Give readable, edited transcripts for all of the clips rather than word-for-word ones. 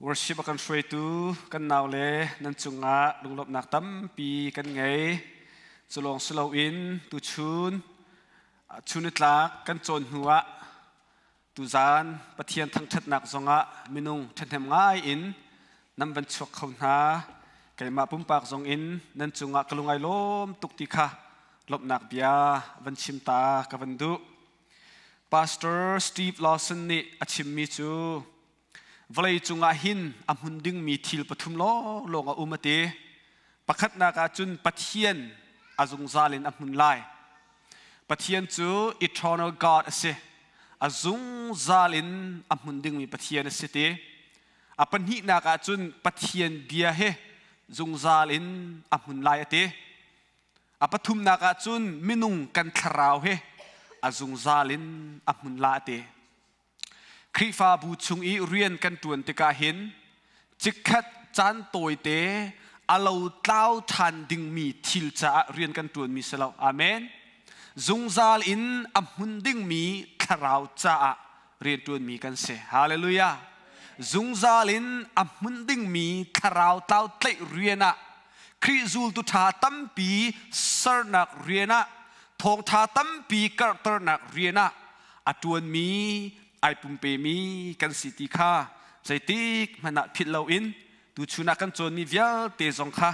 Worship a kan hruaitu kan naule nan cungah lunglawmhnak tampi kan ngei. Culawng si loin tuchun chunitlak kan cawn hnu ah tuzan Pathian thangṭhatnak zongah minung ṭhahnem ngai in nan van chuak kho hna. Keimah pumpak zong in nan cungah ka lung ai lawm tuk ti kha lawmhnak bia van chim ta ka van duh. Pastor Steve Lawson nih a chimmi cu Vawlei cungah hin a hmun dingmi thil pathum lawnglawng a um a ti. Pakhatnak ah cun Pathian a zungzal in a hmun lai. Pathian cu eternal God a si. A zungzal in a hmun dingmi Pathian a si ti. A pahnihnak ah cun Pathian bia hi zungzal in a hmun lai a ti. A pathumnak ah cun minung kan thlarau hi a zungzal in a hmun la a ti. Khrihfabu chung i rian kan ṭuan tikah hin chikkhat caan tawite a lotlau ṭhan dingmi thil caah rian kan ṭuanmi si lo. Amen. Zungzal in a hmun dingmi thlarau caah rian ṭuanmi kan si. Hallelujah. Zungzal in a hmun dingmi thlarau tlau tlaih rian ah Khrih zultu ṭha tampi sernak rian ah thawngṭha tampi karhternak rian ah a ṭuanmi ai pumpemi kan si ti kha zeitik hmanh ah philh loin tuchun ah kan cawnmi vialte zong kha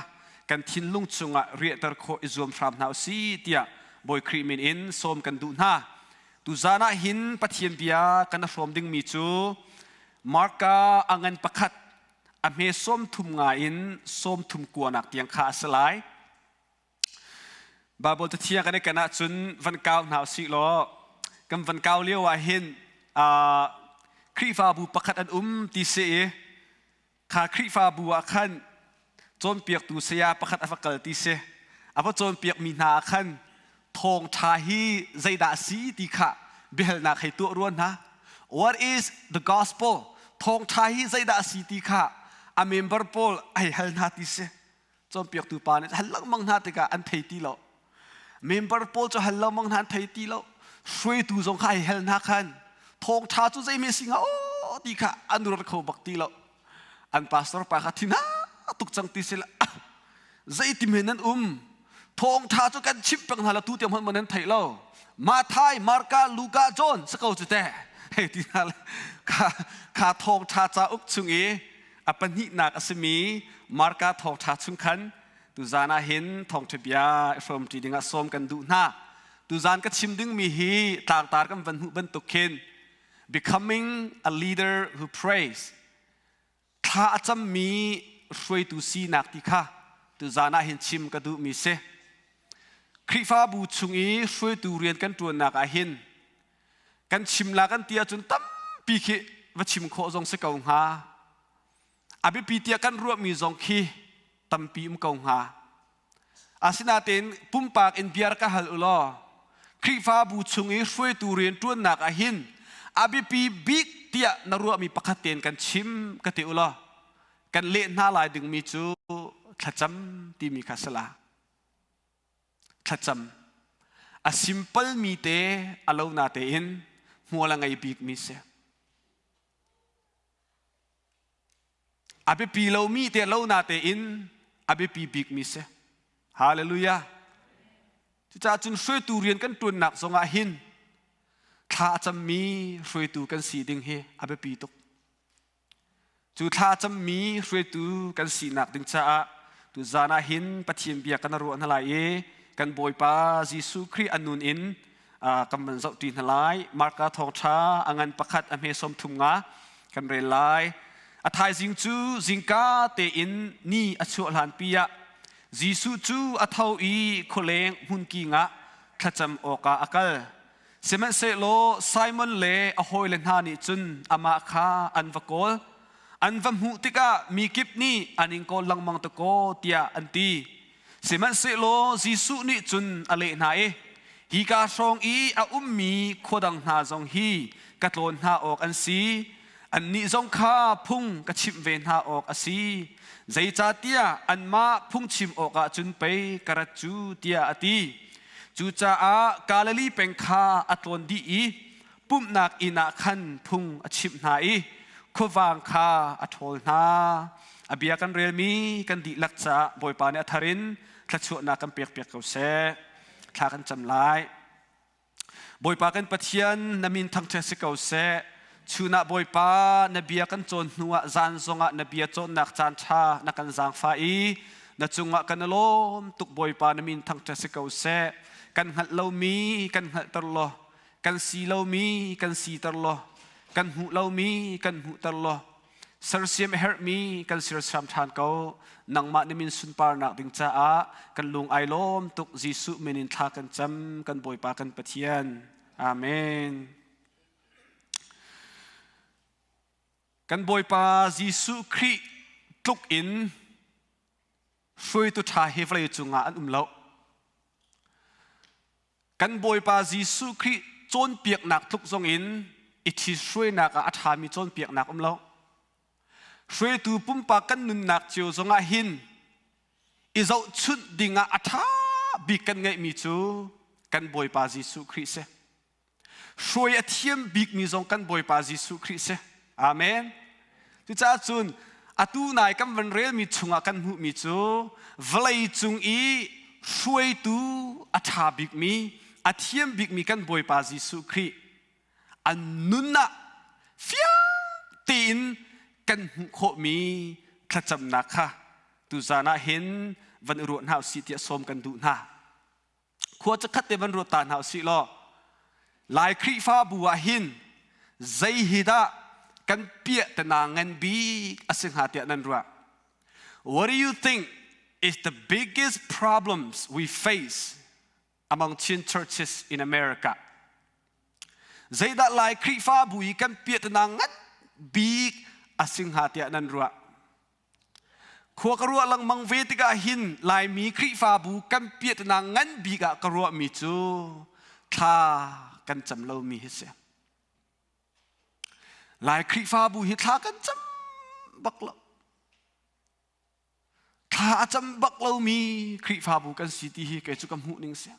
kan thinlung chungah riahter khawh i zuam hram hna usih tiah Bawi Khrih min in sawm kan duh hna. Tuzaan ah hin Pathian bia kan i hrawm dingmi cu Marka a ngan pakhat a hme 35 in 39 nak tiang kha a si lai. Baibal cathiang kan i ken ahcun van kau hna usih law kan van kau lio ah hin Khrihfabu pakhat an um ti si i kha Khrihfabu ah khan cawnpiaktu saya pakhat a va kal ti si. A va cawnpiakmi hna ah khan thawngṭha hi zeidah a si ti kha biahalnak hei tuah rua hna. What is the gospel? Thawngṭha hi zeidah a si ti kha a member pawl hei hal hna ti si. Cawnpiaktu pa nih hal lengmang hna tikah an thei ti lo. Member pawl cu hal lengmang hna an thei ti lo. Hruaitu zong kha ai hal hna khan thawngṭha cu zeimi si hnga aw ti kha an ruat kho bak ti lo. An pastor pa kha thin tuk cang ti sila zeiti men nan um thawngṭha cu kan chimh peng hna la tu tiang hmanh nan theih lo. Mathai, Marka, Luka, John si ko cu te. Hei ti hna kha kha thawngṭha cauk chung i A pahnihnak a simi Marka thawngṭha chung khan tuzan ah hin thawngṭha bia i hrawmṭi dingah sawm kan duh hna. Tuzan ka chim dingmi hi tlangtar kan van hmuh bantuk khin Becoming a leader who prays thla a cammi hruaitu sinak ti kha tuzan ah hin chim ka duhmi si. Khrihfabu chung i hruaitu rian kan ṭuannak ah hin kan chim la kan ti ahcun tampi khi va chim khawh zong si ko hnga. A biapi tiah kan ruahmi zong khi tampi um ko hnga. Asinain pumpak in bia ka hal u law Khrihfabu chung i hruaitu rian ṭuannak ah hin a biapi bik tiah na ruahmi pakhat tein kan chim ka ti u law kan leh hna lai dingmi cu thlacam timi kha si la. Thlacam. A simple mi te a lo na tein hmual a ngei bikmi si. A biapi lomi te lo na tein a biapi bikmi si. Hallelujah. Cucaah cun hruaitu rian kan ṭuannak zongah hin thla a cammi hruaitu kan si ding hi a biapi tuk. Cu thla cammi hruaitu kan sinak ding caah tuzaan ah hin Pathian bia kan ruah hna lai i kan Bawipa Jesuh Khrih a nun in kan van zohṭi hna lai. Marka thawngṭha a ngan pakhat a hme 35 kan rel lai. A thaizing cu zingka tein ni a chuah hlanpi ah Jesuh cu a tho i khualeng hmunking ah thlacam awkah a kal. Sihmanhsehlaw Simon le a hawile hna nih cun amah kha an va kawl. An va hmuh tikah mi kip nih an in kawl lengmang ta kaw tiah an ti. Sihmanhsehlaw Jesuh nih cun a leh hna i, Hika hrawng i a ummi khua dang hna zong hi ka tlawn hna awk an si. Annih zong kha phung ka chimh ve hna awk a si. Zeicahtiah anmah phungchim awkah cun pei ka rat cu, tiah a ti. Cucaah Galilee peng kha a tlawn dih i pumhnak inn ah khan phung a chimh hna i. khuavang kha a ṭhawl hna. A bia kan relmi kan dihlak caah Bawipa nih a thar in thluachuahnak kan pekpiak ko seh. Thla kan cam lai. Bawipa kan Pathian, na min thangṭhat si ko seh. Chun ah Bawipa, na bia kan cawn hnuah zan zongah na bia cawnnak caan ṭha na kan zaangfah i na cungah kan i lawm tuk Bawipa na min thangṭhat si ko seh. Kan hngalh lomi kan hngalhter law, kan si lomi kan siter law, kan hmuh lomi kan hmuhter law, sersiam a herhmi kan sersiam ṭhan ko. Nangmah na min sunparnak ding caah kan lung ai lawm tuk. Jesuh min in thla kan cam, kan Bawipa kan Pathian. Amen. Kan Bawipa Jesuh Khrih tluk in hruaitu ṭha hi vawlei cungah an um lo. Kan Bawipa Jesuh Khrih cawnpiaknak tluk zongin i ṭhithruainak ah a ṭhami cawnpiaknak um lo. Hruaitu pumpak kan nunnak cio zongah hin i zohchunh dingah a ṭha bik kan ngeihmi cu kan Bawipa Jesuh Khrih si. Hruai a thiam bikmi zong kan Bawipa Jesuh Khrih si. Amen. Cucaah cun atu nai kan van relmi chungah kan hmuhmi cu vawlei cung i hruaitu a ṭha bikmi, a thiam bikmi kan Bawipa Jesuh Khrih an nun ah fiang tein kan hmuh khawhmi thlacamnak kha tuzaan ah hin van i ruah hna usih tiah sawm kan duh hna. Khua cakhat te van ruat ta hna usih law Lai Khrihfabu ah hin zei hi dah kan piah tana ngan bik a si hnga tiah nan ruah? What do you think is the biggest problems we face among Chin churches in America? Zeidah Lai Khrihfabu i kan piah tana ngan bik a si hnga tiah nan ruah? Khua ka ruah lengmang ve tikah hin Laimi Khrihfabu kan piahtana ngan bik ah ka ruahmi cu thla kan cam lomi hi si. Lai Khrihfabu hi thla kan cam bak lo. Thla a cam bak lomi Khrihfabu kan si ti hi kei cu ka hmuh ning si.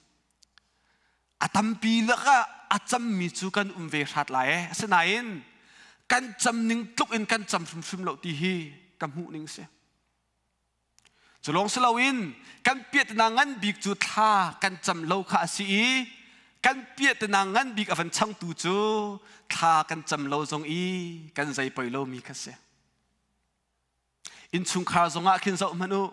A tampi lakah a cammi cu kan um ve hrat lai ee. Asinain kan cam ning tluk in kan cam hrimhrim lo ti hi ka hmuh ning si. Cu lawng si loin kan piahtana ngan bik cu thla kan cam lo kha a si i kan piahtana ngan bik a van changtu cu thla kan cam lo zong i kan zei poi lomi kha si. Innchungkhar zongah khin zoh hmanh u.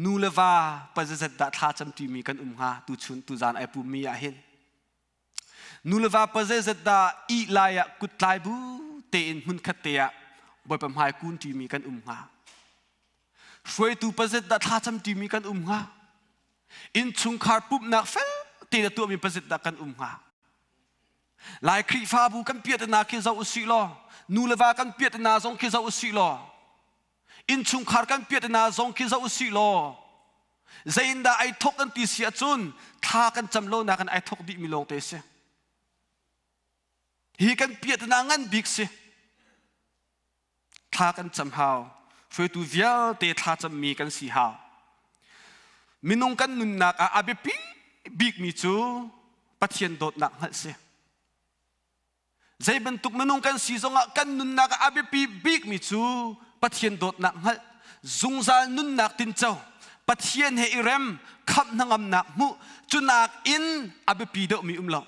Nu le va pazazat dah thla camṭimi kan um hnga tuchun tuzaan ai pummi ah hin. Nu le va pazazat dah ih lai ah kut tlai bu tein hmunkhat te ah Bawipa hmai kun ṭimi kan um hnga. Hruaitu pazat dah thla camṭimi kan um hnga. Innchungkhar pumhnak fel tein a tuahmi pazat dah kan um hnga. Lai Khrihfabu kan piahtana khi zoh usih law, nu le va kan piahtana zong khi zoh usih law, innchungkhar kan piahtana zong khi zoh usih law, zeiindah ai thok an ti si ahcun thla kan cam lonak in ai thok dihmi lawngte si. Hi kan piahtana ngan bik si. Thla kan cam hau. Hruaitu vialte thla cammi kan si hau. Minung kan nunnak ah a biapi bikmi cu Pathian dawtnak hngalh si. Zei bantuk minung kan si zongah kan nunnak ah a biapi bikmi cu Pathian dawtnak hngalh, zungzal nunnak tinco, Pathian he i rem, khamh hnangamnak hmuh, cu nakin a biapi deuhmi um lo.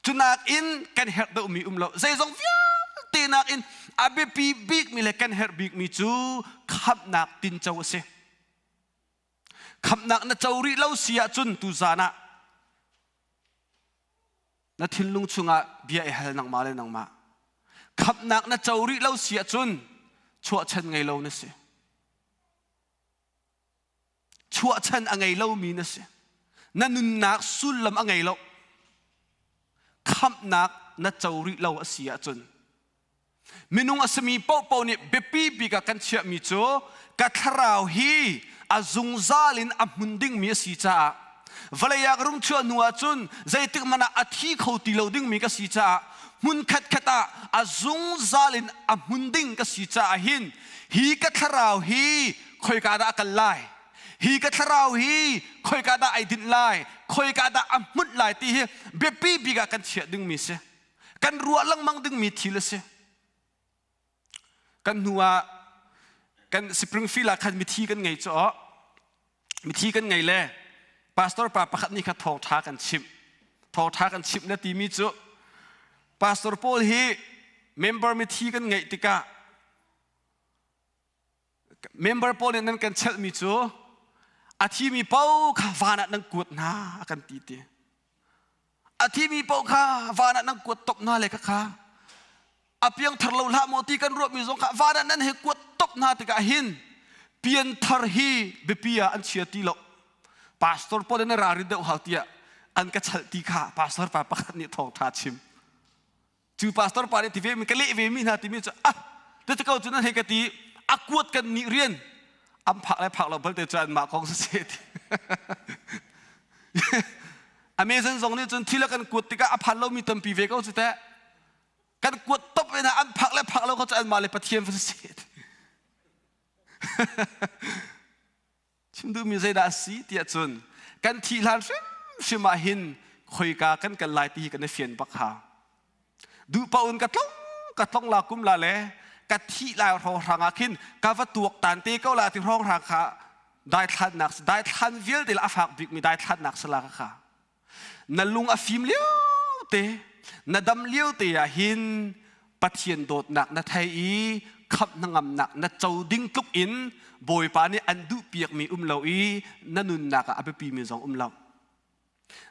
Cu nakin kan herh deuhmi um lo. Zeizong vialte nakin a biapi bikmi le kan herh bikmi cu khamhnak tinco a si. Khamhnak na co rih lo si ahcun tuzaan ah na thinlung chungah bia i hal nangmah le nangmah. Khamhnak na co rih lo si ahcun chuahchan ngei lo na si. Chuahchan a ngei lomi na si. Na nunnak sullam a ngei lo. Khamhnak na co rih lo a si ahcun minung a simi paohpaoh nih biapi bik ah kan chiahmi cu ka thlarau hi a zungzal in a hmun dingmi a si caah vawlei ah ka rung chuah hnu ahcun zeitik hmanh ah a thi kho ti lo dingmi ka si caah hmun khatkhat ah a zungzal in a hmun ding ka si caah hin hi ka thlarau hi khoika dah a kal lai hi ka thlarau hi khoika dah ai dinh lai khoika dah a hmunh lai ti hi biapi bik ah kan chiah dingmi si kan ruah lengmang dingmi thil a si. Kan hnu ah kan Springfield ah khan mithi kan ngei cu mithi kan ngei le pastor pa pakhat nih kha thawngṭha kan chimh. Thawngṭha kan chimh na timi cu pastor pawl hi member mithi kan ngeih tikah member pawl nih nan kan chelhmi cu a thimi paoh kha van ah nan kuat hna a kan ti ti. A thimi paoh kha van ah nan kuat top hna le khakha a piangthar lo hlah maw ti kan ruahmi zong kha van ah nan he kuat top hna tikah hin pianthar hi biapi ah an chia ti lo. Pastor pawl in ralrin deuh hau tiah an ka chalh ti kha pastor pa pakhat nih thawngṭha chim. Cu pastor pa nih ti ve mi ka leh ve mi hna timi cu ah te ko cu nan hei ka ti a kuat kan nih rian an phak le phak lo balte cu anmah kong si se ti. Amazon zong nih cun thil a kan kuat tikah a phan lomi tampi ve ko cu teh. Kan kuat top in an phak le phak lo ko cu anmah le Pathian va si se ti. Chim duhmi zeidah a si tiah cun kan thih hlan hrimhrim ah hin khoika kan kal lai ti hi kan i fian bak hau. Duh paoh in ka tlong ka tlong la kum la le ka thih lai hrawnghrang ah khin ka va tuak tan te ko la ti hrawnghrang kha daithlannak daithlan vialte la a fak bikmi daithlannak sala ka kha. Na lung a fim lio te, na dam lio te ah hin Pathian dawtnak na thei i khamh hnangamnak na co ding tluk in Bawipa nih an duhpiakmi um lo i na nunnak ah a biapimi zong um lo.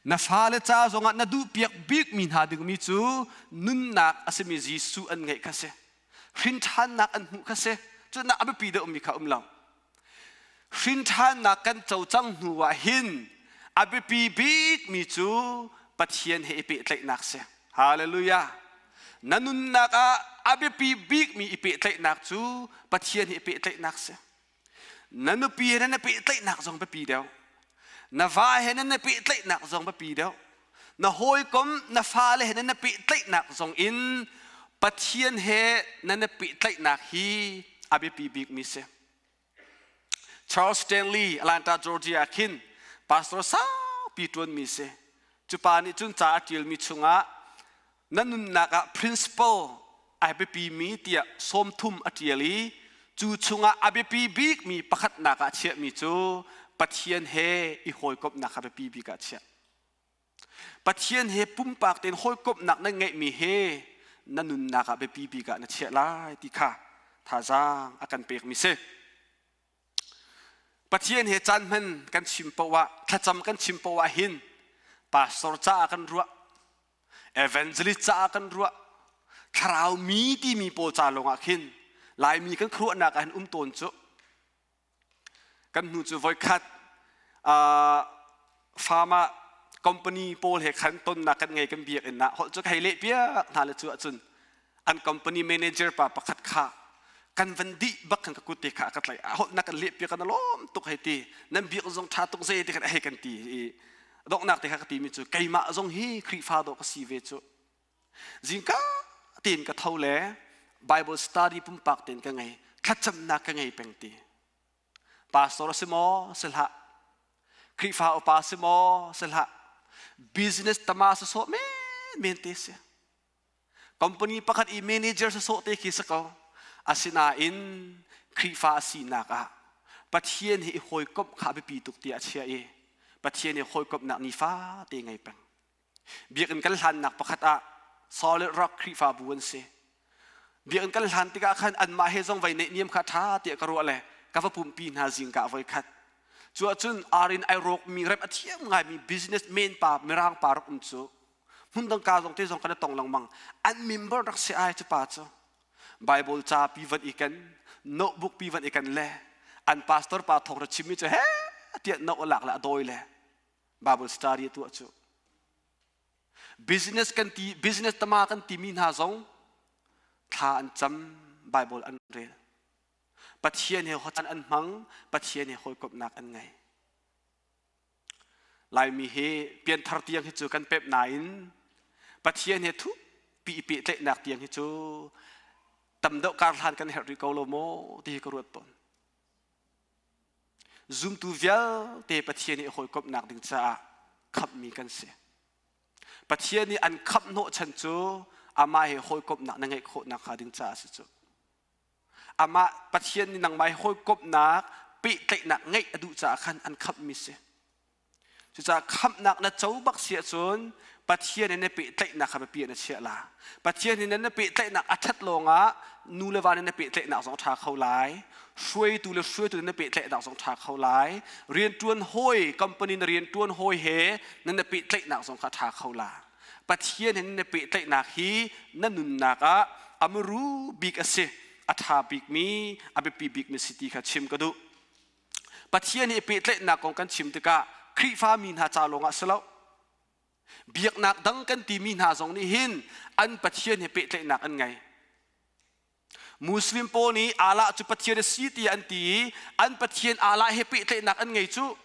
Na fale ca zongah na duhpiak bikmi hna dingmi cu nunnak a simi Jesuh an ngeih kha si. Hrinṭhannak an hmuh kha si. Cunak a biapi deuhmi kha um lo. Hrinṭhannak kan co cang hnu ah hin a biapi bikmi cu Pathian he i pehtlaihnak si. Hallelujah. Na nunnak ah a biapi bikmi i pehtlaihnak cu Pathian he i pehtlaihnak si. Na nupi he na pehtlaihnak zong biapi deuh. Na va he na pehtlaihnak zong biapi deuh. Na hawikom, na fale he na pehtlaihnak zong in Pathian he na pehtlaihnak hi a biapi bikmi si. Charles Stanley, Atlanta, Georgia ah khin pastor saupi ṭuanmi si. Cu pa nih cun ca a ṭialmi chungah na nunnak ah principle ai biapimi tiah 30 a ṭial i cu chungah a biapi bikmi pakhatnak ah chiahmi cu Pathian he i hawikomhnak kha biapi bik ah chiah. Pathian he pumpak tein hawikomhnak na ngeihmi he na nunnak ah biapi bik ah na chiah lai ti kha thazaang a kan pekmi si. Pathian he caan hman kan chim poah ah, thlacam kan chim poah ah hin pastor caah kan ruah, evangelist caah kan ruah, thlarau mi timi pawl ca lawngah khin Laimi kan khuaruahnak ah hin um tawn cu. Kan hnu cu voikhat farm ah company pawl he khan tonnak kan ngei kan biakinn ah holh cu ka hei leh piak hna le cu ahcun an company manager pa pakhat kha kan van dih bak khan ka kut te kha ka tlaih holh na kan leh piak kan lawm tuk hei ti nan biak zong tha tuk zei ti khan hei kan ti i donghnak te kha ka ti mi cu keimah zong hi Khrihfa dawh ka si ve cu Zingka tein ka tho le Bible study pumpak tein ka ngei. Thlacamnak ka ngei peng ti. Pastor a si maw? Si hlah. Khrihfa upa si maw? Si hlah. Business tama sawsawh men men te si. Company pakhat i manager sawsawh te khi si ko. Asinain Khrihfa a sinak ah Pathian hi i hawikomh kha a biapi tuk tiah a chiah i Pathian i hawikomhnak nifa te ngei peng. Biakinn kan hlannak pakhat ah Solid Rock Khrihfabu an si. Biakinn kan hlan tikah khan anmah he zong vai neihniam kha ṭha tiah ka ruah le ka va pumpi hna zingka voi khat. Cu ahcun arin ai rawkmi rep a thiam ngaimi businessman pa mirang pa rak um cu hmundang ka zong te zong kan i tong lengmang. An member rak si ai cu pa cu. Bible ca pi van i ken, notebook pi van i ken le an pastor pa thawng ra chimmi cu he tiah no a lak le a dawi le Bible study tuah cu business kan ti business tama kan timi hna zong thla an cam Bible an rel Pathian he hocan an hmang Pathian he hawikomhnak an ngei Laimi hi pianthar tiang hi cu kan pep nain Pathian he thu pi pehtlaihnak tiang hi cu tam deuh kar hlan kan herh rih ko lo maw ti hi ka ruat tawn Zumtu vialte Pathian i hawikomhnak ding caah khamhmi kan si. Pathian nih an khamh hnawhchan cu amah he hawikomhnak na ngeih khawhnak hnga ding caah a si cu. Amah Pathian nih nangmah he hawikomhnak pehtlaihnak ngeih a duh caah khan an khamhmi si. Cucaah khamhnak na co bak si ahcun Pathian he na pehtlaihnak kha biapi ah na chiah la. Pathian he na pehtlaihnak a ṭhat lawngah nu le va nih na pehtlaihnak zong a ṭha kho lai. Hruaitu le hruaitu nih na pehtlaihnak zong ṭha kho lai. Rianṭuan hawi, company na rianṭuan hawi he na na pehtlaihnak zong kha a ṭha kho la. Pathian he na pehtlaihnak hi na nunnak ah a muru bik a si, a ṭha bikmi, a biapi bikmi si ti kha chim ka duh. Pathian he pehtlaihnak kong kan chim tikah Khrihfa mi hna ca lawngah si lo. Biaknak dang kan timi hna zong nih hin an Pathian he pehtlaihnak an ngei. Muslim pawl nih Allah cu Pathian a si tiah an ti i an Pathian Allah he pehtlaihnak an ngei cu.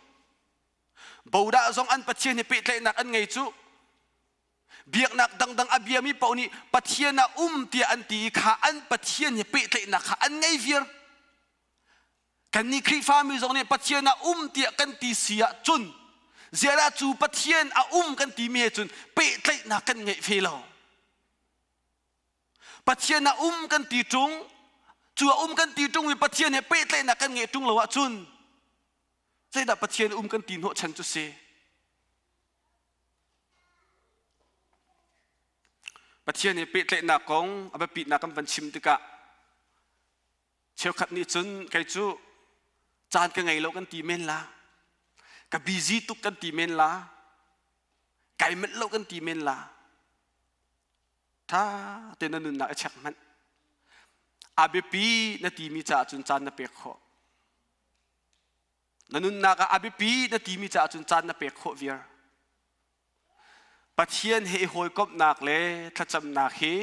Bodah zong an Pathian he pehtlaihnak an ngei cu. Biaknak dangdang a biami paoh nih Pathian a um tiah an ti i kha an Pathian he pehtlaihnak kha an ngei viar. Kannih Khrihfami zong nih Pathian a um tiah kan ti si ahcun ziarah cu Pathian a um kan timi he cun pehtlaihnak kan ngeih ve lo. Pathian a um kan ti ṭung, cu a um kan ti ṭung i Pathian he pehtlaihnak kan ngeih ṭung lo ahcun zeidah Pathian um kan ti hnawhchan cu si? Pathian he pehtlaihnak kong a biapitnak kan van chim tikah Cheukhat nih cun kei cu caan ka ngei lo kan ti men la. Ka busy tuk kan ti men la. Kai manh lo kan ti men la. Tha te na nunnak i check hmanh. A biapi na timi caah cun caan na pek khawh. Na nunnak ah a biapi na timi caah cun caan na pek khawh viar. Pathian he i hawikomhnak le thlacamnak hi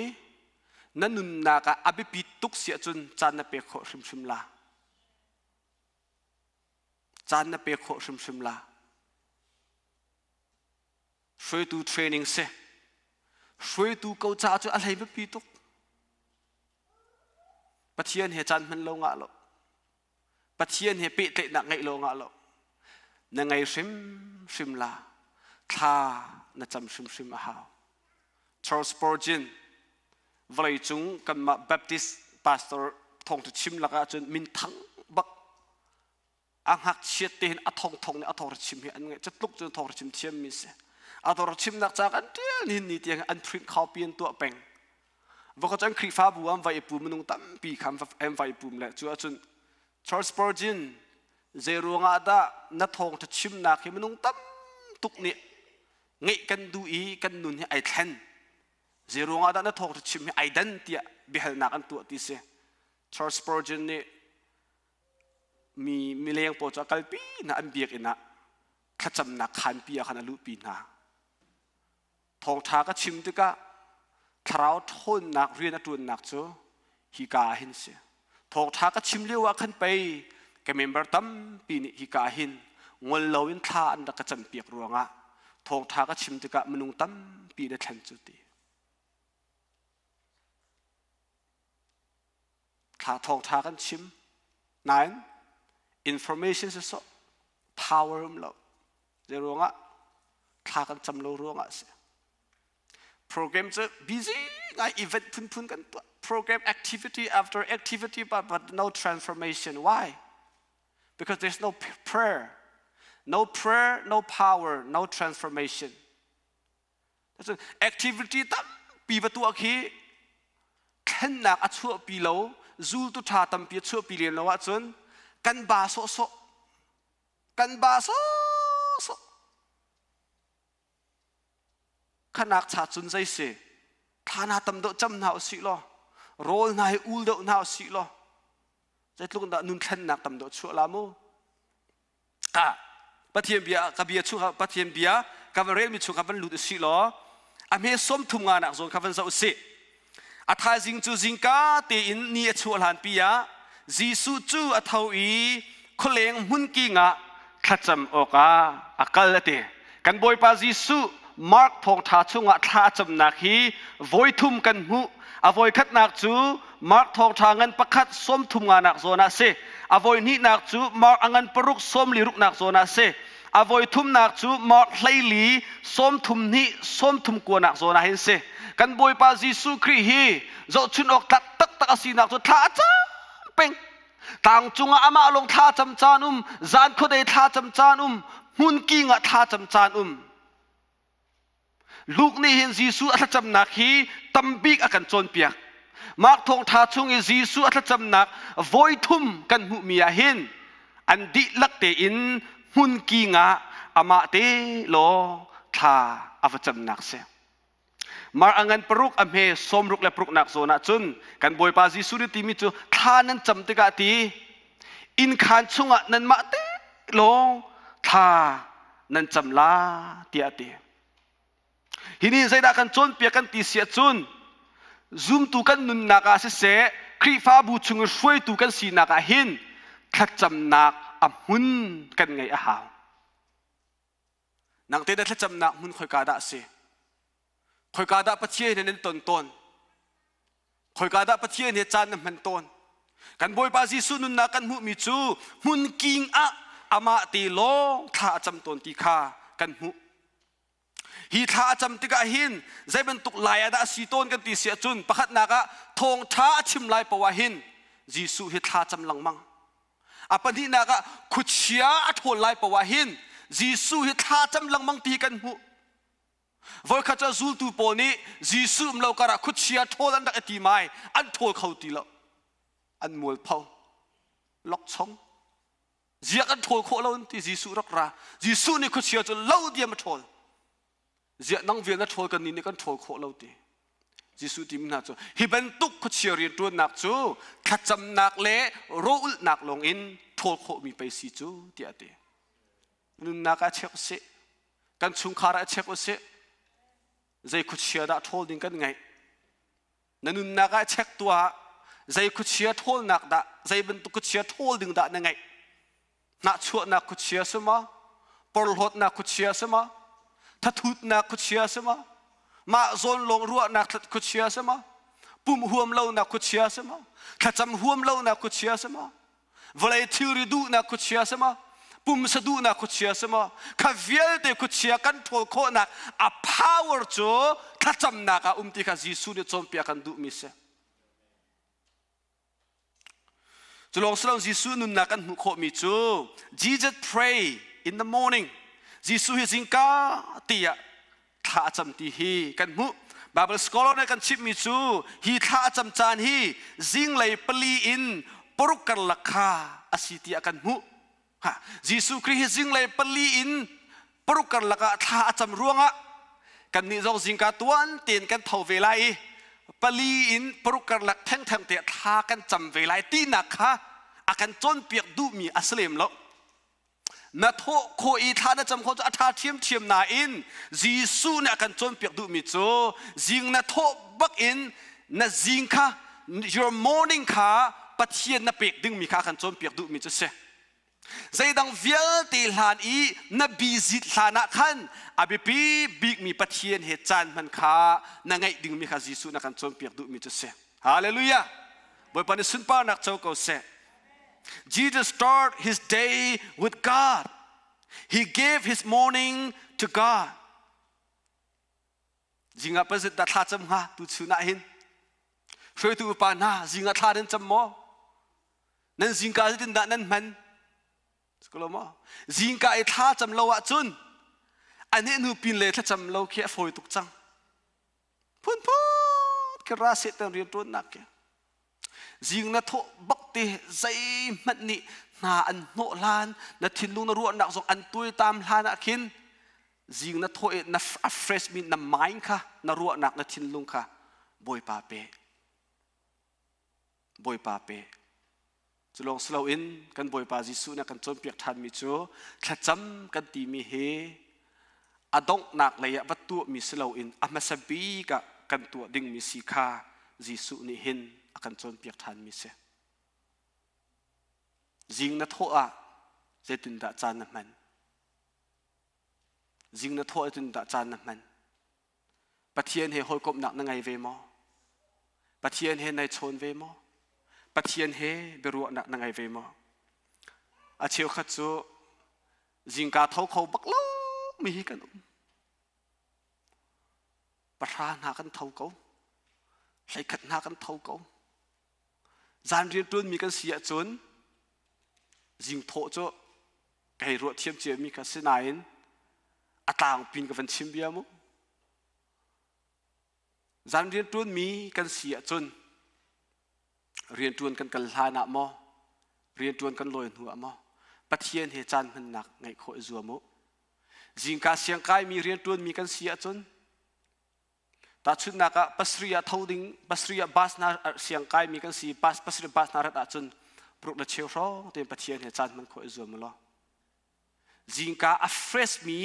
na nunnak ah a biapi tuk si ahcun caan na pek khawh hrimhrim la. Caan na pek khawh hrimhrim la. Hruaitu training si. Hruaitu ko caah cu a hlei biapi tuk. Pathian he caan hman lo ngah lo. Pathian he pehtlaihnak ngeih lo ngah lo. Na ngei hrimhrim la. Thla na cam hrimhrim a hau. Charles Spurgeon vawleicung kanmah Baptist pastor thawngtha chim lakah cun minthang bak a ngakchiat te hin a thongthong nih a thawngtha chim hi an ngaih catluk cun thawngtha chim thiammi si. A thawngtha chimnak ca kan ṭial nihin ni tiang an print copy an tuah peng. Voikhat cu an Khrihfabu an va i pum minung tampi kha an va i pum le cu ahcun Charles Spurgeon zei ruangah dah na thawngṭha chimnak hi minung tam tuk nih ngeih kan duh i kan nun hi ai thlen zei ruangah dah na thawngṭha chim hi ai dan tiah biahalnak an tuah ti si Charles Spurgeon nih mi mileng pawl cu a kalpi hna an biakinn ah thlacamnak khanpi ah khan a luhpi hna Thawngṭha ka chim tikah thlarau ṭhawnnak rian a ṭuannak cu hika ah hin si. Thawngṭha ka chim lio ah khan pei ka member tampi nih hika ah hin ngol loin thla an rak ka campiak ruangah thawngṭha ka chim tikah minung tampi na thlen cu ti. Thla thawngṭha kan chim nain information sisawh power um lo. Zei ruangah thla kan cam lo ruangah a si. Program cu busy ngai event phunphun kan tuah. Program activity after activity but, but no transformation. Why? Because there's no prayer. No prayer, no power, no transformation. Activity tampi va tuah khi thlennak a chuahpi lo, zultu ṭha tampi a chuahpi lem lo ahcun kan ba sawhsawh kan ba sawsawh khanak cha cun zei si thla na tam deuh cam hna usih law rawl hna hi ul deuh hna usih law zeitluk dah nun thlennak tam deuh chuah la mu ka Pathian bia ka bia chung Pathian bia ka van relmi chung kha van lut usih law a hme som thum nga nak zawn kha van zoh usih A thaizing cu zingka tein ni a chuah hlanpi ah Jesuh cu a tho i khualeng hmunking ah thlacam awkah a kal a ti. Kan Bawipa Jesuh Mark thawngṭha chungah thla a camnak hi voithum kan hmuh. A voikhatnak cu Mark thawngṭha ngan pakhat sawmthum nganak zawn ah a si. A voihnihnak cu Mark a ngan paruk sawmli ruknak zawn ah a si. A voi thumnak cu Mark 14 sawmthum hnih sawmthum kuanak zawn ah hin si. Kan Bawipa Jesuh Khrih hi zohchun awk tlak taktak a sinak cu thla a cam peng. Tlang cungah amah lawng thla cam caan um, zan khuadei thla cam caan um, hmunking ah thla cam caan um. Luke nih hin Jesuh a thlacamnak hi tambik a kan cawnpiak. Mark thawngṭha chung i Jesuh a thlacamnak voithum kan hmuhmi ah hin an dihlak tein hmunking ah amah te law thla a va camnak si. Mar a ngan paruk a hme sawmruk le paruknak zawn ah cun kan Bawipa Jesuh nih timi cu thla nan cam tikah ti innkhaan chungah nanmah te lawng thla nan cam la tiah a ti. Hi nih zeidah kan cawnpiak kan ti si ahcun zumtu kan nunnak ah siseh Khrihfabu chung i hruaitu kan sinak ah hin thlacamnak a hmun kan ngeih a hau. Nang te na thlacamnak hmun khoika dah a si? Khoika dah Pathian he nan ton tawn? Khoika dah Pathian he caan na hman tawn? Kan Bawipa Jesuh nunnak kan hmuhmi cu hmunking ah amah te lawng thla a cam tawn ti kha kan hmuh. Hi thla a cam tikah hin zei bantuk lai ah dah a si tawn kan ti si ahcun pakhatnak ah thawngṭha a chim lai poah hin Jesuh hi thla cam lengmang. A pahnihnak ah khuachia a ṭhawl lai poah hin Jesuh hi thla cam lengmang ti hi kan hmuh. Voikhat cu zultu pawl nih Jesuh um lo karah khuachia ṭhawl an rak i tim ai, an ṭhawl kho ti lo. An mualpho. Lokchong. Ziak an ṭhawl khawh lo an ti Jesuh rak ra. Jesuh nih khuachia cu lo diam a ṭhawl. Ziah nang vial na ṭhawl kannih nih kan ṭhawl khawh lo ti. Jesuh timi hna cu hi bantuk khuachia rianṭuannak cu thlacamnak le rawlulhnak lawngin ṭhawl khawhmi pei si cu tiah a ti. Nunnak ah check usih. Kan chungkhar ah check usih. Zei khuachia dah ṭhawl ding kan ngeih? Na nunnak ah check tuah. Zei khuachia ṭhawlnak dah, zei bantuk khuachia ṭhawl ding dah na ngeih? Hnahchuahnak khuachia si maw? Porhlawtnak khuachia si maw? Thathutnak khuachia si maw? Mah zawn lawng ruahnak khuachia si maw? Pumh huam lonak khuachia si maw? Thlacam huam lonak khuachia si maw? Vawlei thilri duhnak khuachia si maw? Pumsa duhnak khuachia si maw? Kha vialte khuachia kan ṭhawl khawhnak a power cu thlacamnak ah um ti kha Jesuh nih cawnpiak kan duhmi si. Cu lawng si lo Jesuh nunnak kan hmuh khawhmi cu Jesus pray in the morning. Jesuh hi zingka ti ah thla a cam ti hi kan hmuh. Bible scholar nih kan chimhmi cu hi thla a cam caan hi zinglei pali in paruk karlak kha a si tiah kan hmuh. Ha, Jesuh Khrih hi zinglei pali in paruk karlak ah thla a cam ruangah kannih zong zingka tuan tein kan tho ve lai i pali in paruk karlak thengtheng te thla kan cam ve lai tinak kha a kan cawnpiak duhmi a si lem lo. Na thawh khawh i thla na cam khawh cu a ṭha ṭhiamṭhiam nain Jesuh nih a kan cawnpiak duhmi cu zing na thawh bak in na zing kha your morning kha Pathian na pek dingmi kha kan cawnpiak duhmi cu si. Zeidang vialte hlan i na busy hlan ah khan a biapi bikmi Pathian he caan hman kha na ngeih dingmi kha Jesuh na kan cawnpiak duhmi cu si. Hallelujah! Bawipa nih sunparnak co ko seh. Jesus start his day with God. He gave his morning to God. Zing ah pazit dah thla cam hnga tu chun ah hin hruaitu upa hna zing ah thla nan cam maw nan zingka zeitin dah nan hman Sikolo maw zingka i thla cam lo ahcun ani hnu pin le thlacam lo khi a fawi tuk cang phunphun khi ra sehtan rian ṭuannak khi Zing na thawh bak te zeihmanh nih hna an hnawh hlan, na thinlung na ruahnak zong an tuaitam hlan ah khin zing na thawh i na a fresh mi na mind kha na ruahnak na thinlung kha Bawipa pe. Bawipa pe. Cu lawng si loin kan Bawipa Jesuh nih a kan cawnpiak ṭhanmi cu thlacam kan timi hi a donghnak lei ah va tuahmi si loin a hmasa bik ah kan tuah dingmi si kha Jesuh nih hin a kan cawnpiak ṭhanmi si. Zing na thawh ah zeitindah caan na hman? Zing na thawh ah zeitindah caan na hman? Pathian he hawikomhnak na ngei ve maw? Pathian he nai chawn ve maw? Pathian he biaruahnak na ngei ve maw? A cheukhat cu zingka tho kho bak lo mi hi kan um. Pahra hna kan tho ko. Hleikhat hna kan tho ko. Zan rian ṭuanmi kan si ahcun zing thawh cu ka hei ruah thiam ciami kha si nain a tlangpin ka van chim bia mu. Zan rian ṭuanmi kan si ahcun rianṭuan kan kal hlan ah maw rianṭuan kan lawi hnu ah maw Pathian he caan hmannak ngeih khawh i zuam u. Zingka siangkaimi rianṭuanmi kan si ahcun tahchunhnak ah pasarih ah tho ding pasarih ah bus hna siangkaimi kan si bus pasarih bus hna rat ahcun paruk le cheu hrawng tein Pathian he caan hman khawh i zuam u law Zingka a fresh mi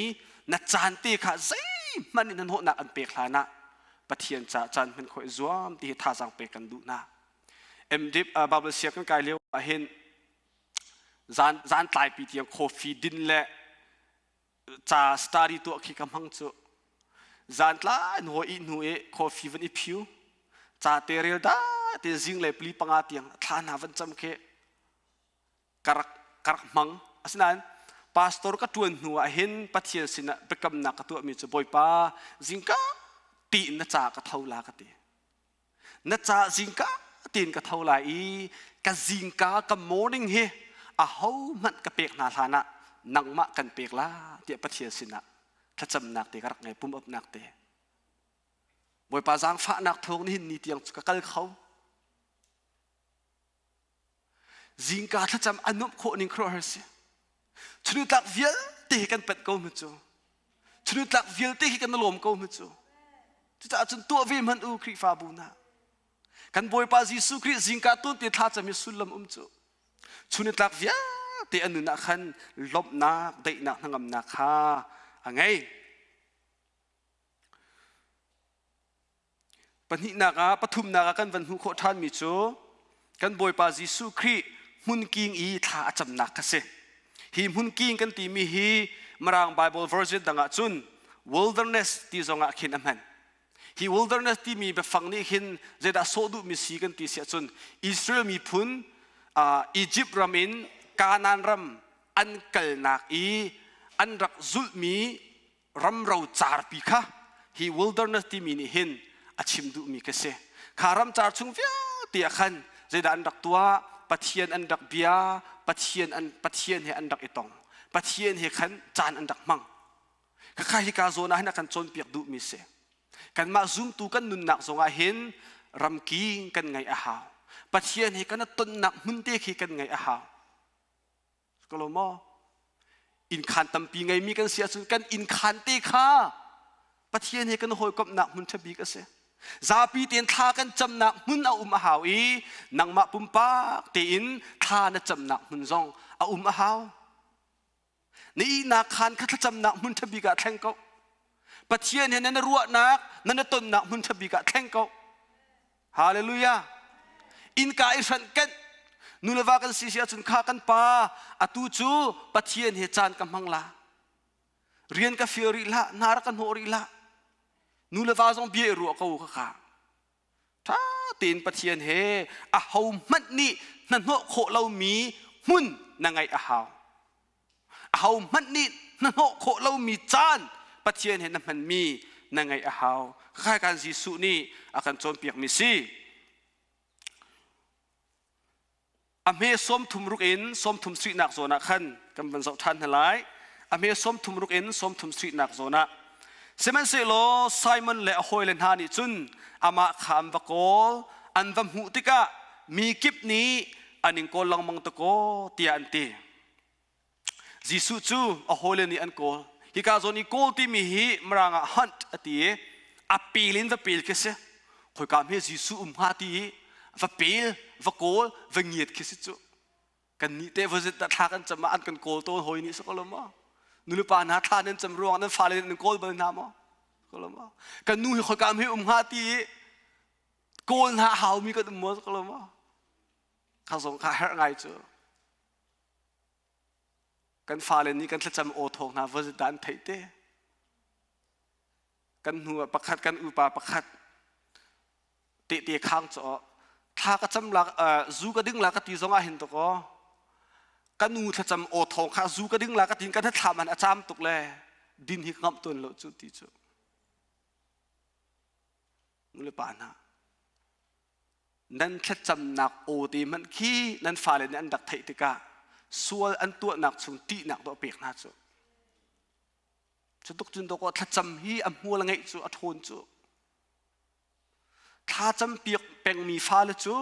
na caan te kha zeihmanh in hnahnawhnak an pek hlan ah Pathian caah caan hman khawh i zuam ti hi thazaang pek kan duh hna. MDip uh, Bible sia kan kai lio ah hin zan zan tlaipi tiang coffee din le ca study tuah khi ka hmang cu zan tlai hnu i hnu i coffee van i phiu ca te rel da te zing le pli panga tiang thla hna van cam khi ka rak ka rak hmang asinain pastor ka ṭuan hnu ah hin Pathian sinah biakamnak ka tuahmi cu Bawipa zingka tiin na ca ka tho la ka ti na ca zingka tiin ka tho lai i ka zingka ka morning hi aho hmanh ka pek hna hlan ah nangmah kan pek la tiah Pathian sinah thlacamnak te ka rak ngei pum upnak te Bawipa zaangfahnak thawng nihin ni tiang cu ka kal kho Zingka thlacam a nuamh khawh ning khuaruahhar si. Chunitlak vialte hi kan pet ko mu cu. Chunitlak vialte hi kan lawm ko mu cu. Cucaah cun tuah ve hmanh u Khrihfabu hna. Kan Bawipa Jesuh Khrih zingka tuan te thlacam hi sullam um cu. Chunitlak vialte an nun ah khan lawmhnak, daihnak, hnangamnak kha a ngei. Pahnihnak ah, pathumnak ah kan van hmuh khawh ṭhanmi cu kan Bawipa Jesuh Khrih hmunking i thla a camnak kha si. Hi hmunking kan timi hi Mirang Bible version dang ah cun wilderness ti zong ah khin a hman. Hi wilderness timi biafang nih hin zeidah sawh duhmi si kan ti si ahcun Israel miphun uh, Egypt ram in Kanaan ram an kalnak i an rak zulhmi ramro carpi kha hi wilderness timi nih hin a chim duhmi ka si kha ramcar chung vialte ah khan zeidah an rak tuah pathian an rak bia pathian an pathian he an rak i tong pathian he khan caan an rak hmang khakha hika zawn ah hin a kan cawnpiak duhmi si kanmah zumtu kan nunnak zongah hin ramking kan ngaih a hau pathian he kan tonnak hmun te khi kan ngaih a hau Ka lo maw? Innkhaan tampi ngeimi kan si ahcun kan innkhaan te kha Pathian he kan hawikomhnak hmun ṭha bik a si. Zapi tein thla kan camnak hmun a um a hau i nangmah pumpak tein thla na camnak hmun zong a um a hau. Na ihnak khaan kha thlacamnak hmun ṭha bik ah thleng ko. Pathian he na ruahnak, na tonnak hmun ṭha bik ah thleng ko. Hallelujah. Innka i hranh kenh. Nu le va kan si si ahcun kha kan pa atu cu Pathian he caan ka hmang la. Rian ka fir rih hlah, hna rak ka hnawh rih hlah. Nu le va zong bia i ruah ko kha kha. Ṭha tein Pathian he a ho hmanh nih hnahnawh khawh lomi hmun na ngeih a hau. Ahohmanh nih hnahnawh khawh lomi caan Pathian he na hmanmi na ngeih a hau. Khai kan Jesuh nih a kan cawnpiakmi si. A hme sawm thum ruk in sawm thum suihnak zawn ah khan kan van zoh ṭhan hna lai. A hme sawm thum ruk in sawm thum suihnak zawn ah Sihmanhsehlaw Simon le a hawile hna nih cun amah kha an va kawl, an va hmuh tikah mi kip nih an in kawl lengmang dakaw tiah an ti. Jesuh cu a hawile nih an kawl. Hika zawn i kawl timi hi Mirang ah hunt a ti i a pel in va pel khi si. Khoika hme Jesuh um hnga ti i va pel, va kawl, va ngiat khi si cu. Kan nih te va zit dah thla kan cam ah an kan kawl tawn hawi nih si ko lo maw? Nulepa hna thla nan cam ruang nan fale nan kawl bal hna maw? Ko lo maw? Kan nu hi khoika hme um hnga ti i kawl hna a haumi kan um maw? Ko lo maw? Kha zong kha herh ngai cu. Kan fale nih kan thlacam aw thawng hna va dah an theih te. Kan hnu ah pakhat kan upa pakhat tehte khang cu thla ka cam la zu ka ding la ka ti zong ah hin tuk aw ka nu thlacam aw thawng kha zu ka ding la ka tin kan thla man a cam tuk le din hi ngamh tawn lo cu ti cu nu le pa hna. Nan thlacamnak aw te hmanh khi nan fale nih an rak theih tikah sual an tuahnak chung ṭihnak dawh pek hna cu. Cutuk cun dawkaw thlacam hi a hmual ngeih cu a ṭhawn cu. Thlacam piak pengmi fale cu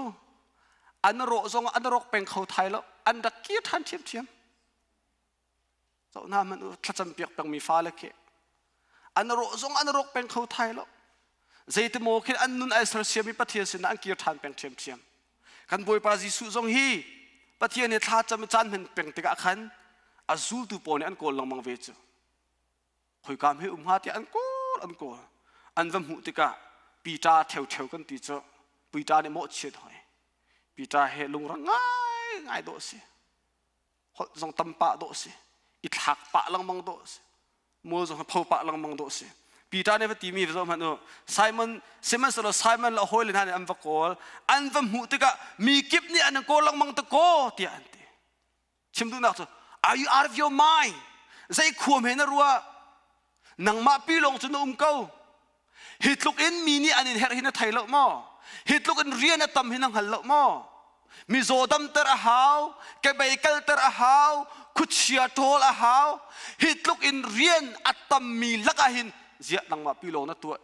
an rawh zong an rawk peng kho thai lo an rak kir ṭhan ṭhiamṭhiam. Zoh hna hmanh u thlacam piak pengmi fale khi an rawh zong an rawk peng kho thai lo. Zeitimaw khin an nun ai sersiam i Pathian sinah an kir ṭhan peng ṭhiamṭhiam. Kan Bawipa Jesuh zong hi Pathian he thlacam i caan hman peng tikah khan a zultu pawl nih an kawl lengmang ve cu. Khoika hme um hnga tiah an kawl an kawl. An va hmuh tikah Peter ṭheuṭheu kan ti cu Peter nih mawhchiat hoi. Peter he lungrang ngai ngai dawh a si. Holh zong tam pah dawh a si. I thlak pah lengmang dawh a si. Mual zong pho pah lengmang dawh a si. Peter nih va timi va zoh hmanh u. Simon sihmanhsehlaw Simon le a hawile hna nih an va kawl. An va hmuh tikah mi kip nih an kawl lengmang ta kaw tiah an ti. Chim duhnak cu are you out of your mind? Zei khuam he na ruah? Nangmah pi lawng cu na um ko. Hi tluk in mi nih an in herh hi na thei lo maw? Hi tluk in rian a tam hi na hngal lo maw? Mizaw damter a hau, kebei kalter a hau, khuachia ṭhawl a hau. Hi tluk in rian a tammi lakah hin ziah nangmah pi lawng na tuah.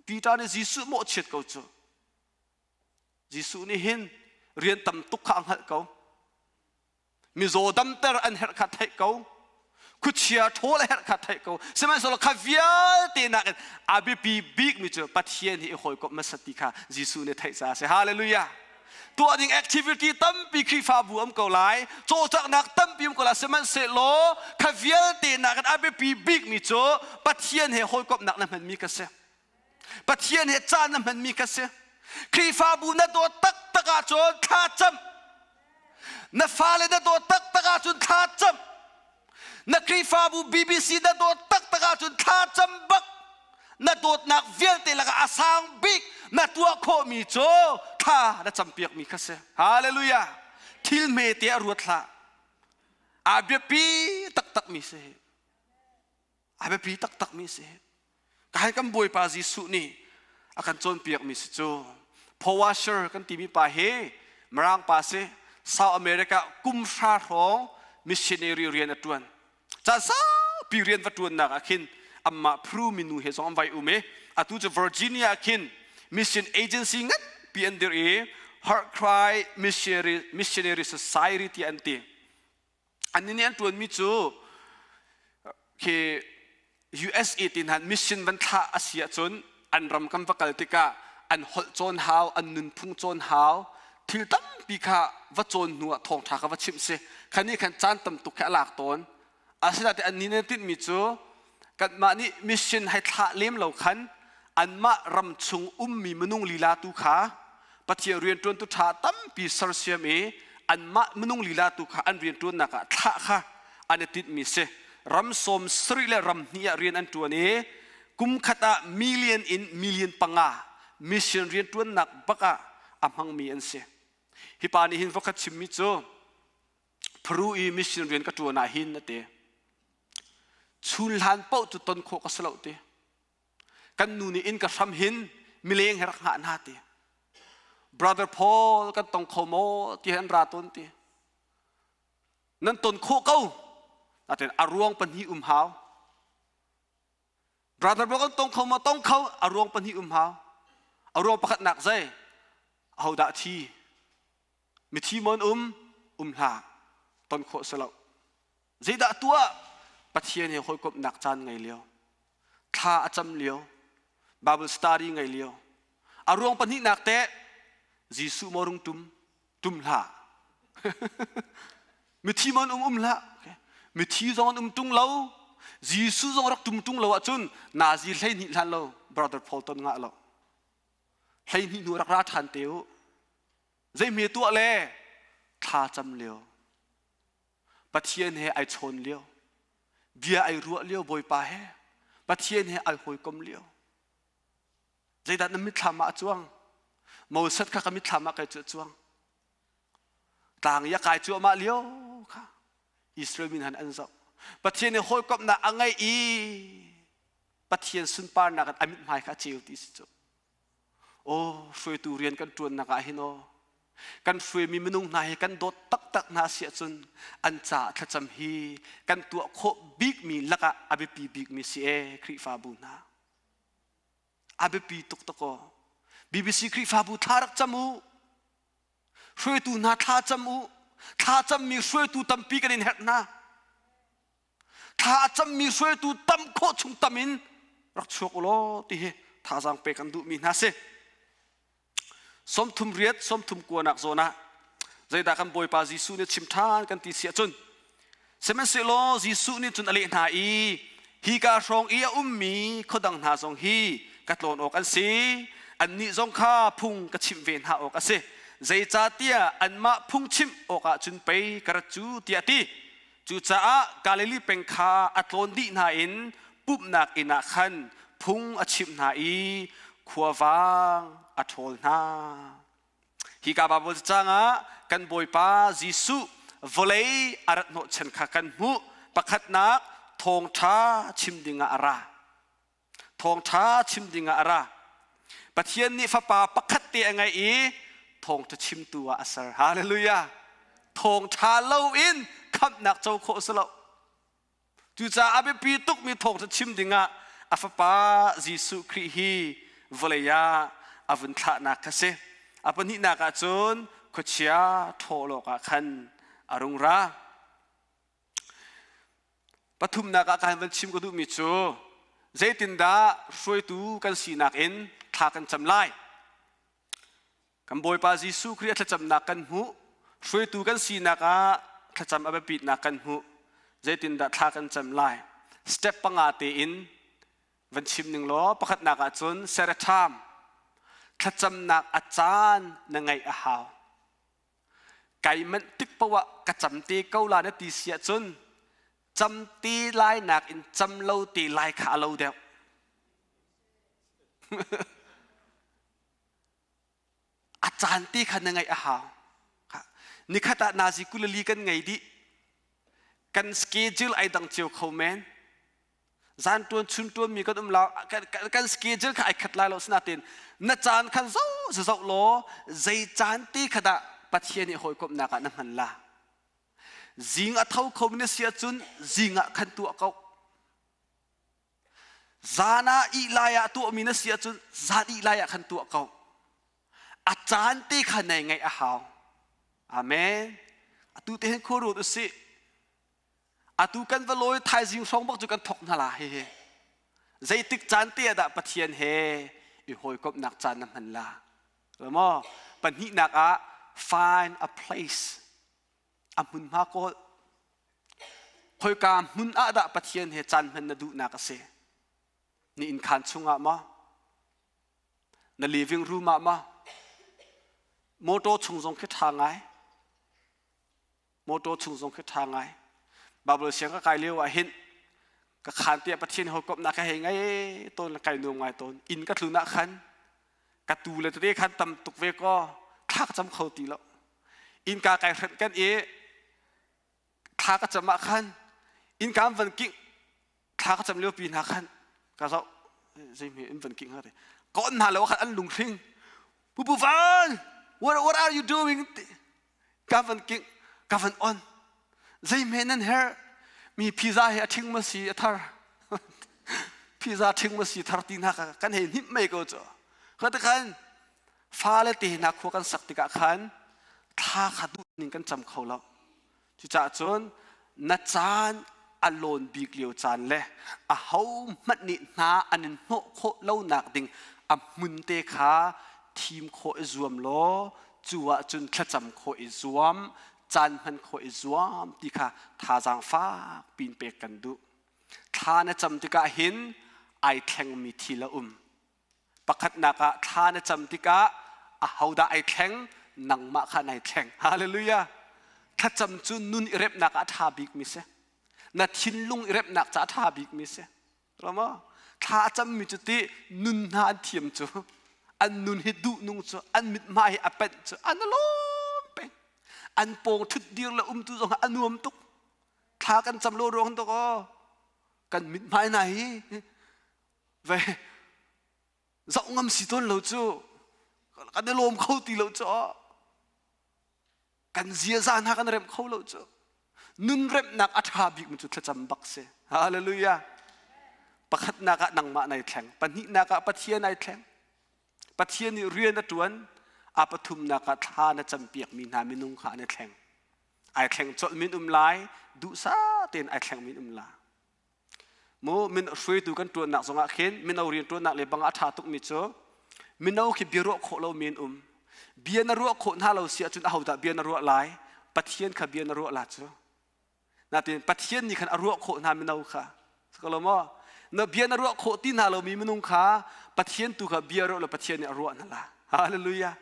Peter nih Jesuh mawhchiat ko cu. Jesuh nih hin rian tam tuk kha a hngalh ko. Mizaw damter an herh kha theih ko. Khuachia ṭhawl a herh kha theih ko. Sihmanhsehlaw kha vialte nakin a biapi bikmi cu Pathian hi i hawikomh hmasat ti kha Jesuh nih theih caah a si. Hallelujah! Tuah ding activity tampi Khrihfabu um ko lai, cawlcanghnak tampi um ko lai, sihmanhsehlaw kha vialte nakin a biapi bikmi cu Pathian he hawikomhnak na hmanmi kha si. Pathian he caan na hmanmi kha si. Khrihfabu na dawt taktak ahcun thla cam. Na fale na dawt taktak ahcun thla cam. Na Khrihfabu BBC na dawt taktak ahcun thla cam bak. Na dawtnak vialte lakah a sang bik na tuah khawhmi cu thla na campiakmi kha si. Hallelujah. Thil hmete a ruat hlah. A biapi taktakmi si. A biapi taktakmi si. Kai kan Bawipa Jesuh nih a kan cawnpiakmi si cu Powasher kan timi pa hi Mirang pa si South America kum hra hrawng missionary rian a ṭuan. Caan saupi rian va ṭuannak ah khin amah Peru minu he zong an vai um i atu cu Virginia ah khin mission agency nganpi an dirh i Heart Cry Missionary, Missionary Society tiah an ti. Annih nih an ṭuanmi cu khi USA ti hna mission van thlah a si ahcun an ram kan va kal tikah an holh cawn hau, an nunphung cawn hau, thil tampi kha va cawn hnu ah thawngṭha kha va chimh si. Kha nih khan caan tam tuk khi a lak tawn. Asinain annih nih tinhmi cu kanmah nih mission hei thlah lem lo khan anmah ram chung ummi minung lila tu kha Pathian rianṭuantu ṭha tampi sersiam i anmah minung lila tu kha an rianṭuannak ah thlah kha an i tinhmi si. Ram sawm sarih le ram hnih ah rian an ṭuan i kum khat ah million in million panga mission rianṭuannak bak ah a hmangmi an si. Hi pa nih hin voikhat chimmi cu Peru i mission rian ka ṭuan ah hin a ti. Chun hlan paoh cu ton khawh ka si lo ti. Kan nu nih inn ka hram hin mileng he rak hngah hna ti. Brother Paul kan tong kho maw ti an ra tawn ti. Nan ton khawh ko. Natin a ruang pahnih um hau. Brother Paul kan tong kho maw tong kho a ruang pahnih um hau. A ruang pakhatnak zei? Ahodah thi? Mithi maw an um? Um hlah. Ton khawh si lo. Zeidah tuah? Pathian he hawikomhnak caan ngei lio. Thla a cam lio. Bible study ngei lio. A ruang pahnihnak teh Jesuh maw rung tum? Tum hlah. Mithi maw an um um hlah. Mithi zong an um tung lo. Jesuh zong rak tum tung lo ahcun nazi 12 hlan lo Brother Paul ton ngah lo. 12 hnu rak ra ṭhan te u. Zei hme tuah le thla cam lio. Pathian he ai chawn lio. Bia ai ruah lio Bawipa he. Pathian he ai hawikom lio. Zeidah na mitthlam ah a cuang? Moses kha ka mitthlam ah kai cu a cuang. Tlang i a kai cuahmah lio kha Israel mi han an zoh. Pathian he hawikomhnak a ngei i Pathian sunparnak in a mithmai kha a ceu ti si cu. Aw, hruaitu rian kan ṭuannak ah hin aw, kan hruaimi minung hna hi kan dawt taktak hna si ahcun an caah thlacam hi kan tuah khawh bikmi lakah a biapi bikmi si ee Khrihfabu hna. A biapi tuk tak aw. BBC Khrihfabu thla rak cam u. Hruaitu hna thla cam u. Thla cammi hruaitu tampi kan in herh hna. Thla a cammi hruaitu tam khawh chung tam in rak chuak u law ti hi thazaang pek kan duhmi hna si. 38 39 nak zawn ah zeidah kan Bawipa Jesuh nih chim ṭhan kan ti si ahcun sihmanhsehlaw Jesuh nih cun a leh hna i hika hrawng i a ummi khuadang hna zong hi ka tlawn awk an si annih zong kha phung ka chimh ve hna awk a si zeicahtiah anmah phung chimh awkah cun pei ka rat cu tiah a ti Cucaah Galilee peng kha a tlawn dih hna in pumhnak inn ah khan phung a chimh hna i khuavang a ṭhawl hna. Hika Baibal cacang ah kan Bawipa Jesuh vawlei a rat hnawhchan kha kan hmuh. Pakhatnak thawngṭha chim dingah a ra. Thawngṭha chim dingah a ra. Pathian nih fapa pakhat te a ngeih i thawngṭha chimtu ah a ser. Hallelujah. Thawngṭha loin khamhnak co khawh a si lo. Cucaah a biapi tukmi thawngṭha chim dingah a fapa Jesuh Khrih hi vawlei ah a vun thlahnak kha si. A pahnihnak ah cun khuachia ṭhawl awkah khan a rung ra. Pathumnak ah kan van chim ka duhmi cu zeitindah hruaitu kan sinak in thla kan cam lai. Kan Bawipa Jesuh Khrih a thlacamnak kan hmuh, hruaitu kan sinak ah thlacam a biapitnak kan hmuh. Zeitindah thla kan cam lai? Step panga tein van chim ning law pakhatnak ah cun set a time. Thlacamnak a caan na ngeih a hau. Kai manh tik poah ka cam te ko la na ti si ahcun cam te lai nakin cam lo te lai kha a lo deuh. A caan te kha na ngaih a hau. Nikhat ah nazi kulali kan ngei dih. Kan schedule ai dang cio kho men. Zan tuan chun tuan mi kan um la kan schedule kha ai khat lai lo sinatin na caan khan zo zo law zei caan te kha dah Pathian i hawikomhnak ah na hman la. Zing a tho kho mi na si ahcun zing ah khan tuah ko. Zan ah ih lai ah tuahmi na si ahcun zan ih lai ah khan tuah ko. A caan te kha nei ngaih a hau. Amen. Atu te hin khua ruat usih. Atu kan va lawi thaizing hrawng bak cu kan thok hna la hihi. Zeitik caan te ah dah Pathian he i hawikomhnak caan na hman la? Maw? Pahnihnak ah find a place. A hmunhma kawl. Khoika hmun ah dah Pathian he caan hman na duhnak a si? Na innkhaan chungah maw? Na living room ah maw? Motor chung zong khi ṭha ngai. Motor chung zong khi ṭha ngai. Bible siang ka kai lio ah hin ka khaan tiah Pathian hawikomhnak ka hei ngei tawn kai nuam ngai tawn. Inn ka tlun ah khan ka tu le tete khan tam tuk ve kaw thla ka cam kho ti lo. Innka kai hrenh kan i thla ka cam ah khan innka an van kingh thla ka cam lio pi hna khan ka zoh zeihme in van kingh ha ka on hna lo khan an lunghring Pu Pu Van what are you doing ka van king ka van on zeihme nan herh mi pizza hi a ṭhing ma si a thar pizza ṭhing ma si thar ti hna kan hei hnimh mei ko cu ka te khan fale te hna khua kan sak tikah khan thla kha duh ning kan cam kho lo Cucaah cun na caan a lawn bik lio caan le ahohmanh nih hna an in hnawh khawh lonak ding a hmun te kha thim khawh i zuam law cu ahcun thlacam khawh i zuam, caan hman khawh i zuam ti kha thazaang fak pin pek kan duh. Thla na cam tikah hin ai thlengmi thil a um. Pakhatnak ah thla na cam tikah ahodah ai thleng? Nangmah kha nai thleng. Hallelujah. Thlacam cu nun i remnak ah a ṭha bikmi si. Na thinlung i remnak ca a ṭha bikmi si. Rama thla a cammi cu ti nun hna an thiam cu an nun hi duhnung cu an mithmai hi a penh cu an lawm peng an pawng ṭhut dir le umtu zong a nuam tuk thla kan cam lo ruang tuk aw kan mithmai hna hi ve zoh ngam si tawn lo cu. Kan i lawm kho ti lo cu. Kan ziaza hna kan remh kho lo cu. Nun remhnak a ṭha bikmi cu thlacam bak si. Hallelujah. Pakhatnak ah nangmah nai thleng. Pahnihnak ah Pathian ai thleng. Pathian nih rian a ṭuan. A pathumnak ah thla na campiakmi hna minung kha an i thleng. Ai thleng colh min um lai, duhsah tein ai thleng min um la. Mu min hruaitu kan ṭuannak zongah khin mino rian ṭuannak le bang a ṭha tukmi cu mino khi bia ruah khawh lomi an um. Bia na ruah khawh hna lo si ahcun ahodah bia na ruah lai? Pathian kha bia na ruah la cu. Natin Pathian nih khan a ruah khawh hna mino kha. Siko maw? Na bia na ruah khawh ti hna lomi minung kha Pathian tu kha bia ruah lo Pathian nih a ruah hna la. Hallelujah.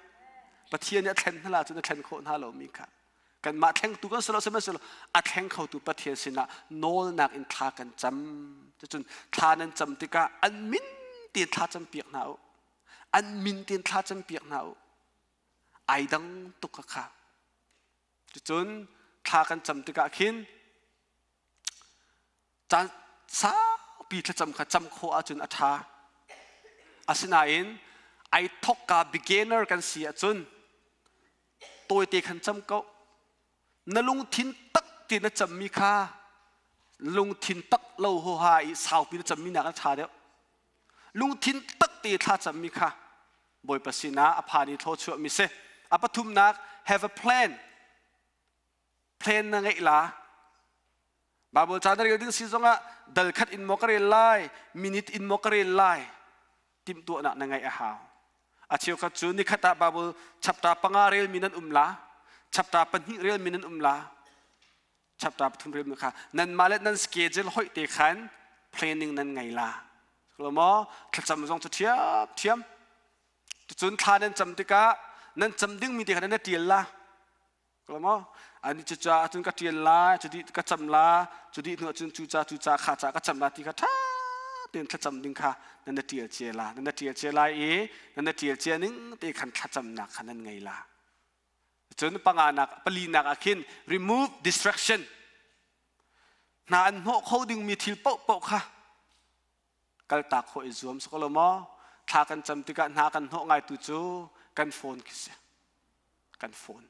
Pathian nih a thlen hna la cu na thlen khawh hna lomi kha. Kanmah thlengtu kan si lo sihmanhsehlaw a thleng khotu Pathian sinah nawlnak in thla kan cam. Cucun thla nan cam tikah an min tein thla cam piak hna u. An min tein thla cam piak hna u. Ai dang tuk kha kha. Cucun thla kan cam tikah khin caan saupi thlacam kha cam khawh ahcun a ṭha. Asinain ai thokka beginner kan si ahcun tawite khan cam ko. Na lungthin tak ti na cammi kha lungthin tak lo huaha i saupi na cammi nak a ṭha deuh. Lungthin tak te thla cammi kha Bawipa sinah a phan i thlawchuahmi si. A pathumnak have a plan. Plan na ngeih la. Bible ca na rel ding si zongah dal khat in maw ka rel lai, minute in maw ka rel lai timhtuahnak na ngeih a hau. A cheukhat cu nikhat ah Bible chapter panga relmi nan um la, chapter pahnih relmi nan um la, chapter pathum relmi kha nanmah le nan schedule hoih te khan planning nan ngei la. Lo maw thlacam zong cu ṭhiam ṭhiam. Cun thla nan cam tikah nan cam dingmi te kha nan ṭial la. Maw? Ani cu ca ahcun ka ṭial lai, cu dih ka cam la, cu dih hnu ahcun cu ca cu ca kha ca ka cam la ti kha ṭha tein thlacam ding kha nan na ṭial cia la. Nan na ṭial cia lai i nan na ṭial cia ning te khan thlacamnak kha nan ngei la. Cun panganak palinak ah khin remove distraction. Hna an hnawh kho dingmi thil paohpaoh kha kaltak khawh i zuam si ko lo maw? Thla kan cam tikah hna kan hnawh ngaitu cu kan phone khi si. Kan phone.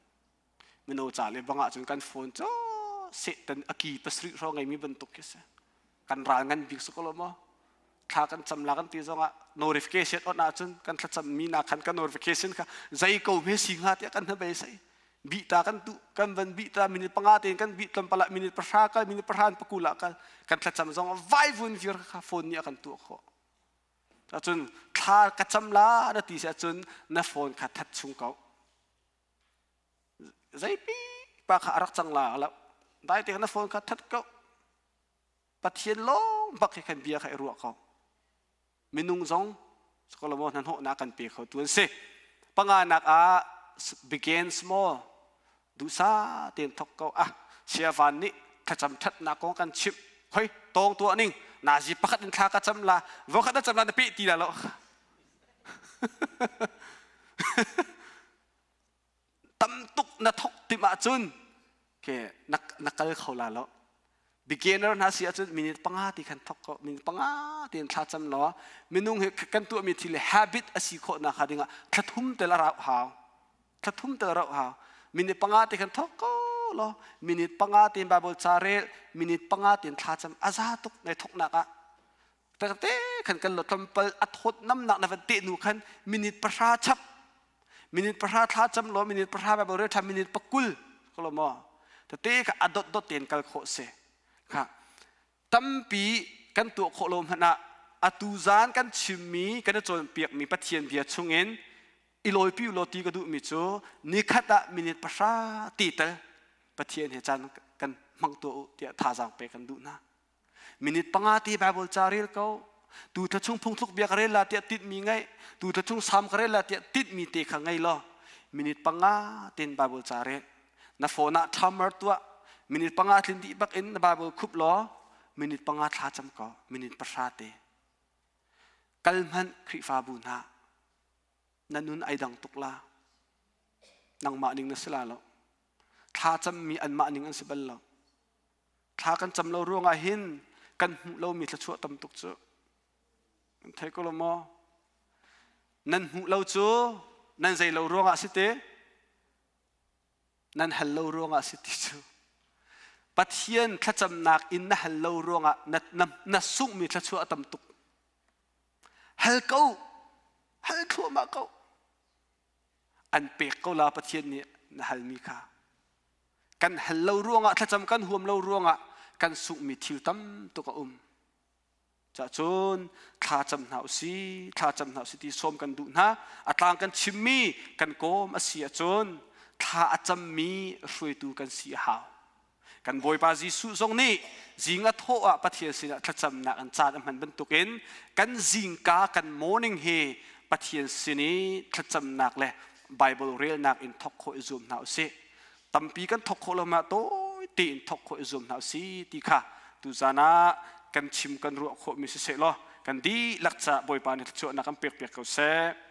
Mino ca le bang ahcun kan phone cu Satan a ki pasarih hrawng ngeimi bantuk khi si. Kan ral ngan bik si ko lo maw? Thla kan cam la kan ti zongah notification on ahcun kan thlacammi nak khan kan notification kha zei ko hme si hnga tiah kan hnabeisei. Bih ta kan duh kan van bih ta minute panga tein kan bih tlawmpal ah minute pahra kal minute pahra in pakul ah kal kan thlacam zong vai vun vir kha phone nih a kan tuah khawh. Ahcun thla ka cam la na ti si ahcun na phone kha that chung ko. Zeipi pa kha a rak cang la lo. Dai te na phone kha that ko. Pathian lawng bak hi khan bia kha i ruah ko. Minung zong Solomon hnahnawhnak kan pe kho tu an si. Panganak ah begin small duhsah tein thok ko ah siavan nih thlacam ṭhatnak kong kan chimh khoi tawng tuah ning nazi pakhat in thla ka cam la voikhat na cam la na peh ti la lo tam tuk na thok tim ahcun ke na, na kal kho la lo beginner hna si ahcun minute panga ti khan thok ko minute panga ti in thla cam law minung hi kan tuahmi thil habit a si khawh nak hnga dingah thla thum tel a rauh hau thla thum tel a rauh hau minute panga ti khan thok ko law minute panga tin bible ca rel minute panga tin thla cam a za tuk nai thoknak ah te khan kan lo tlawmpal a thawt namnak na van te nu khan minute pahra chap minute pahra thla cam law minute pahra bible rel tha minute pakul ko maw tete kha a dot dot ten kal khawh si kha tampi kan tuah khawh lo hmanh ah atu zan kan chimmi kan i cawnpiakmi Pathian bia chungin i lawipi law ti ka duhmi cu nikhat ah minute pahra ti tal Pathian he caan kan hmang tuah u tiah thazaang pek kan duh hna Minute panga ti Bible ca rel ko. Tu thla chung phungthluk bia ka rel la tiah tinhmi ngeih. Tu thla chung sam ka rel la tiah tinhmi te kha ngei law minute panga tin Bible ca rel. Na phone ah timer tuah. Minute panga tlin dih bak in na Bible khup law minute panga thla cam ko. Minute pahra te. Kal hmanh Khrihfabu hna. Na nun ai dang tuk la. Nangmah ning na si la lo. Thla cammi anmah ning an si bal lo. Thla kan cam lo ruangah hin kan hmuh lomi thluachuah tam tuk cu. Nan thei ko lo maw? Nan hmuh lo cu. Nan zei lo ruangah si te? Nan hal lo ruangah si ti cu. Pathian thlacamnak in na hal lo ruangah na, na, na sunghmi thluachuah a tam tuk. Hal ko, hal thluahmah ko. An pek ko la Pathian nih na halmi kha. Kan hal lo ruangah thlacam kan huam lo ruangah kan sunghmi thil tam tuk a um. Cahcun thlacam hna usi, thlacam hna usi ti sawm kan duh hna. A tlang kan chimmi kan kawm a si ahcun thla a cammi hruaitu kan si a hau. Kan Bawipa Jesuh zong nih zing a thawh ah Pathian sinah thlacamnak an caan a hman bantukin kan zingka kan morning hi Pathian sin i thlacamnak le Bible relnak in thawk khawh i zuam hna usih. Tampi kan thawk khawh lo ma tawi tein thawk khawh i zuam hna usih ti kha tuzan ah kan chim kan ruah khawhmi siseh law kan dihlak ca Bawipa nih thluachuahnak kan pek piak ko seh.